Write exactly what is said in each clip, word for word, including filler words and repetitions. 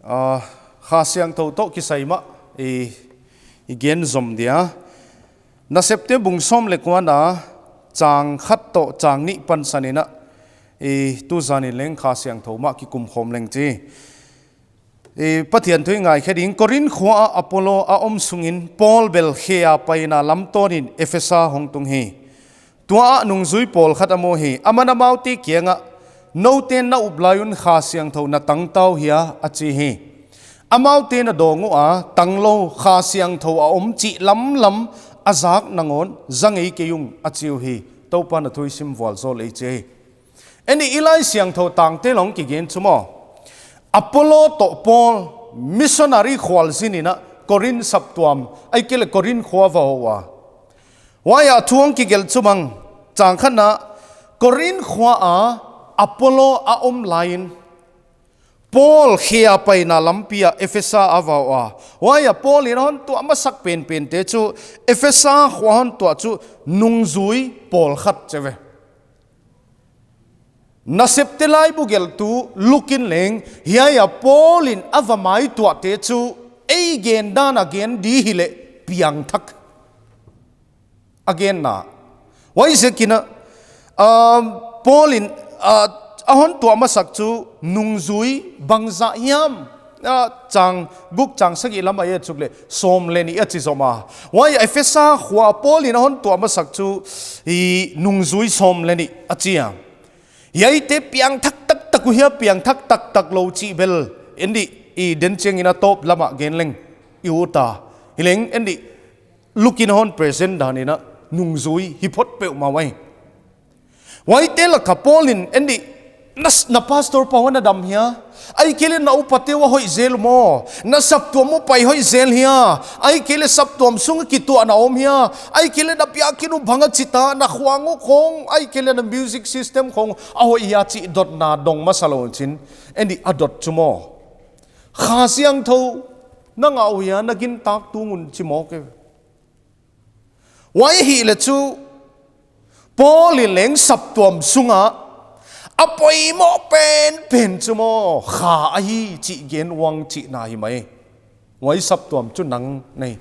Ah, Kha Siangthou toh kisai mah i, i gen zom dia. Nasepte bung sawm leh kuana chang khat toh chang nih pansan in a, i tu zan in leng Kha Siangthou mah kikum khawm leng chi. I Pathian thu i ngaikhe ding. Korinth khua ah Apollo a om sungin Paul bel khe a paina lam tawnin Ephesa hong tung hi. Tua ah nungzui pawlkhat a mu hi. Aman amaute kiangah, "Noute na up lai un Kha Siangthou na tang ta uh hia?" a chi hi. Amaute'n a dawng ua, "Tang lou, Kha Siangthou a om chih lamlam a zak nangawn za ngei kei ung," a chi uhi. Toupa'n a thu i sim vualzawl ei chi hi. Eini i Laisiangthou tangte leng kigen chu maw, Apollo toh Paul missionary khualzin in a Korinth saptuam, ahihkeileh Korinth khua va hoh ua. Huai a thu hong kigelh chu bang, chang khatna, Korinth khua ah Apollo a om laiin Paul khe a paina lampi ah Ephesa a va hoh ua. Huai a Paul in a hon tuah masak penpente chu, Ephesa khua a hon tuah chu nungzui pawlkhat chi ve. Nasepte laibu gelhtu Luke in leng, hiai a Paul in a va maituahte chu ei gen dan a gen di hileh piangthak a genna. Huaiziakin a, um, Paul in, uh, a hon tuah masak chu nungzui bangzah hiam, uh, chang guk chang sagih lam a et suk leh sawm leh nih a chi zom a. Huai Ephesa khua Paul in a hon tuah masak chu i nungzui sawm leh nih a chi a. Hiaite piangthak taktak uh hia, piangthak taktak lou chih bel, eini i den chiangin a tawp lam ah gen leng i ut a. Hileng eini Luke in a hon present dan in a nungzui hi phot peuhmah uhi. Huaite lak ah Paul in eini, "Na, na pastor pa uh ana dam hia? Ahihkeileh na upate uh a hoih zel uh maw? Na saptuam uh pai hoih zel hia? Ahihkeileh saptuam sung kituahna om hia? Ahihkeileh na biakinn uh bang a chi ta, na khuang uh khong, ahihkeileh na music system khong a hoih hia?" chih dotna dong masa lou chin, eini a dot chu maw, "Kha Siangthou na ngah uh hia, na gintak tung un?" chi mawk e. Huai ahihleh chu Paul in leng saptuam sungah a poimoh penpen chu maw, kha ahi chih gen uang chihna hi mai. Huai saptuam chu nang nei.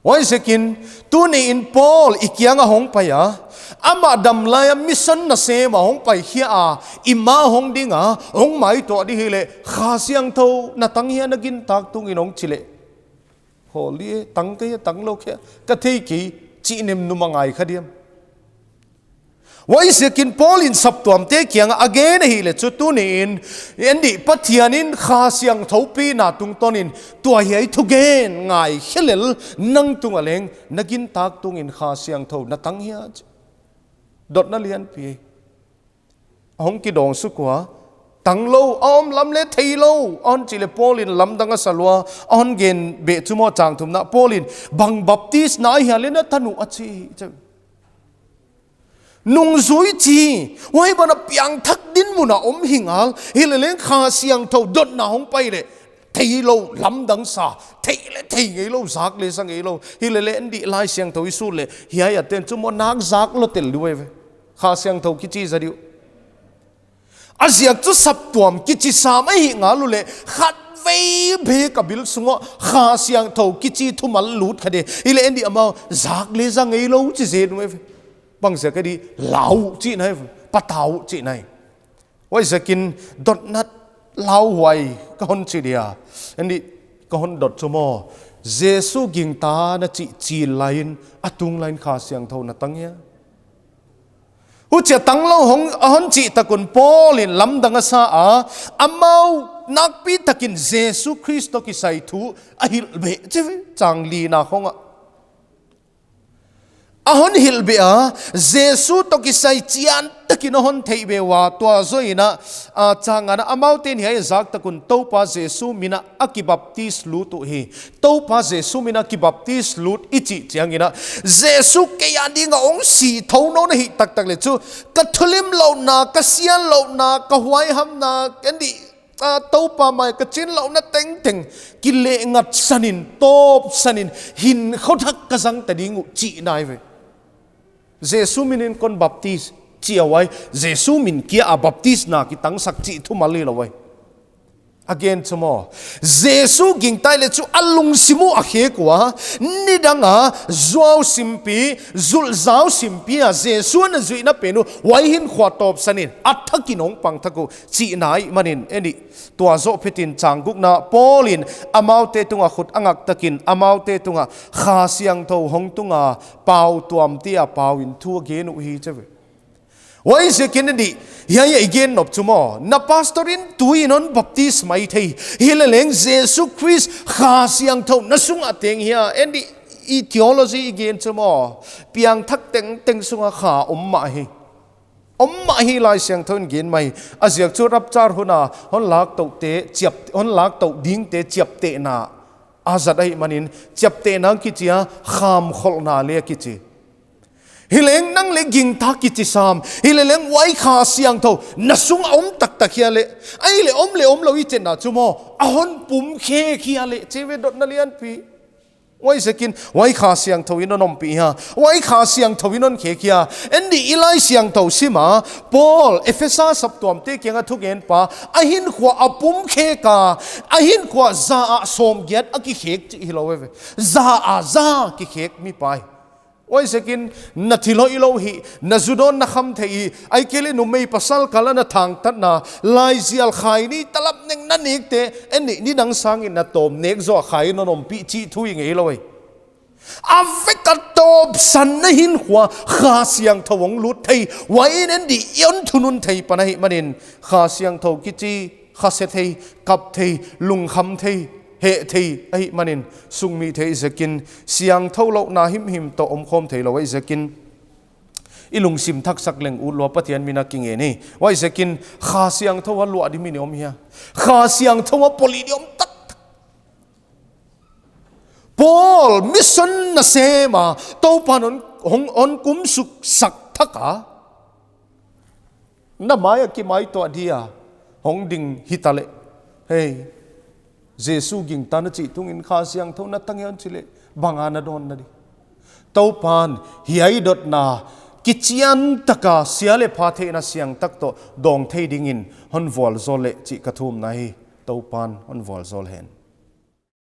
Huaiziakin tuniin Paul i kiang a hong pai a, amah dam lai a mission nasem a hong pai khia a, i ma hong ding a, hong maituah di hileh, "Kha Siangthou na tang hia, na gintak tung in?" hong chi leh, "Holy, tang ka hia, tang lou ka hia, ka thei kei," chih nemnum a ngai kha diam? Huaiziakin Paul in saptuamte kiang a gen ahihleh chu tuniin, eini Pathian in Kha Siangthou pina tungtawnin tua hiai thugen ngaikhe lel nang tung a leng, "Na gintak tungin Kha Siangthou na tang hia?" dotna lianpi. A hong kidong suk ua, "Tang lou, a om lam leh thei lou," a hon chih leh Paul in lamdang a sa lua, a hon gen beh chu maw, chang thumna, Paul in, "Bang baptisma ahia leh na tan uh?" a chi. Nungzui chi, huai ban a piangthak dinmun a om hi ngal, hileleng Kha Siangthou dotna hong pai leh, thei lou, lamdang sa, thei leh thei ngei lou, zak leh za ngei lou, hileleng eini Laisiangthou i sut leh, hiai a ten chu maw nak zak lou tel di uh ve. Kha Siangthou kichi za di uh. A ziak chu saptuam kichi sam ahi ngal uleh, khatvei bek a bil sung uah Kha Siangthou kichi thumal lut kha di. Hileh eini amau zak leh za ngei lou chi zen uh ve. Bangziak a di, lau chihna hi, patau chihna hi. Huaiziakin dotna lauhuai ka hon chi dia. Eini ka hon dot chu maw, Jesu gingta na chih chil laiin, a tung laiin Kha Siangthou na tang hia? Huchia tang lou hong, a hon chih tak un Paul in lamdang a sa a, amau nakpi takin Jesu Khrist toh kisai thu a hilh beh chi ve, chang lina khong ah. A hon hilh beh a, Jesu toh kisai chian takin a hon theih beh ua, tua zoh in a, a, chang ngana, amaute'n hiai a zak tak un Toupa Jesu min a kibaptis lut uhi. Toupa Jesu min a kibaptis lut i chih chiangin a, Jesu kei a ding a hong si thou nawn ahih taktak leh chu, ka thulimlouhna, ka sianlouhna, ka huaihamna, eini, a, Toupa mai ka chinlouhna tengteng, kileh ngatsan in, tawpsan in, hinkhua thak ka zang ta ding uh chihna hi ve. Jesu min in kon baptis, chi a uai, Jesu min kia a baptisna kitangsak chih thumal hilou uai. Again chu maw, Jesu gingta leh chu a lungsim uh a khek ua, nidang a zuau simpi, zulhzau simpi a Jesu na zuihna pen uh, huai hinkhua tawpsan in, a thak in hong pang thak uh, chihna ahihmanin, en dih. Tua zoh phetin chang gukna, Paul in amaute tungah khut a ngak takin, amaute tungah Kha Siangthou hong tung a, pau tuamte a pau in thu a gen uh hi chi ve. Huaiziakin en dih, hiai a i gen nop chu maw, na pastor in tui in hon baptis mai thei, hileleng Jesu Khrist Kha Siangthou na sungah teng hia, en dih, i theology i gen chu maw, piangthak tengteng sunga kha om mah hi. Om mah hi Laisiangthou in gen mai. A ziak chu rapture hun a hon lak touhte chiap, hon lak touh dingte chiaptehna a zat ahihmanin, chiaptehna kichi a, khamkholhna leng kichi. Hileleng nang leh gingta kichi sam, hileleng huai Kha Siangthou na sung a om taktak hia leh, ahihleh om leh omlou i chetna chu maw, a hon pum khek hia leh, chi ve dotna lianpi. Huaiziakin, huai Kha Siangthou in hon ompih hia, huai Kha Siangthou in hon khek hia, en dih, i Laisiangthou sim a, Paul, Ephesa saptuamte kianga thugenpa, a hinkhua a pum khek a, a hinkhua za ah sawmgiat a kikhek chih hilou ve. Za a za kikhek mi pai. Huaiziakin, na thil hoihlou hi, na zu dawn na kham thei hi, ahihkeileh numei pasal kal a na thangtatna, laizial khai ni talap neng na nekte, en dih, nidang sangin na tawm nek zaw a Kha in hon ompih chih thu i ngeilou hi. A vek a tawpsan na hinkhua Kha Siangthou hong lut thei, huai in en dih, i hon thunun thei pan ahihmanin, Kha Siangthou kichi, kha se thei, kap thei, lungkham thei, heh thei ahihmanin, sungmi thei ziakin, siangthou louhna himhim toh omkhawm theilou ahihziakin, i lungsim thaksak leng ut lua, Pathian min a kingen hi. Huaiziakin, Kha Siangthou a luah di mi i om hia? Kha Siangthou a polih di om taktak. Paul, mission nasem a, Toupan hon, hon, hon kumsuk sak thak a, na mai a kimaituah dia hong ding hitaleh, hei, Jesu gingta na chih tungin Kha Siangthou na tang hia hon chih leh, bang a na dawnna di? Toupan, hiai dotna, kichian taka sia leh pha theihna siangtak toh dawng thei dingin hon vualzawl leh chih ka thumna hi. Toupan hon vualzawl hen.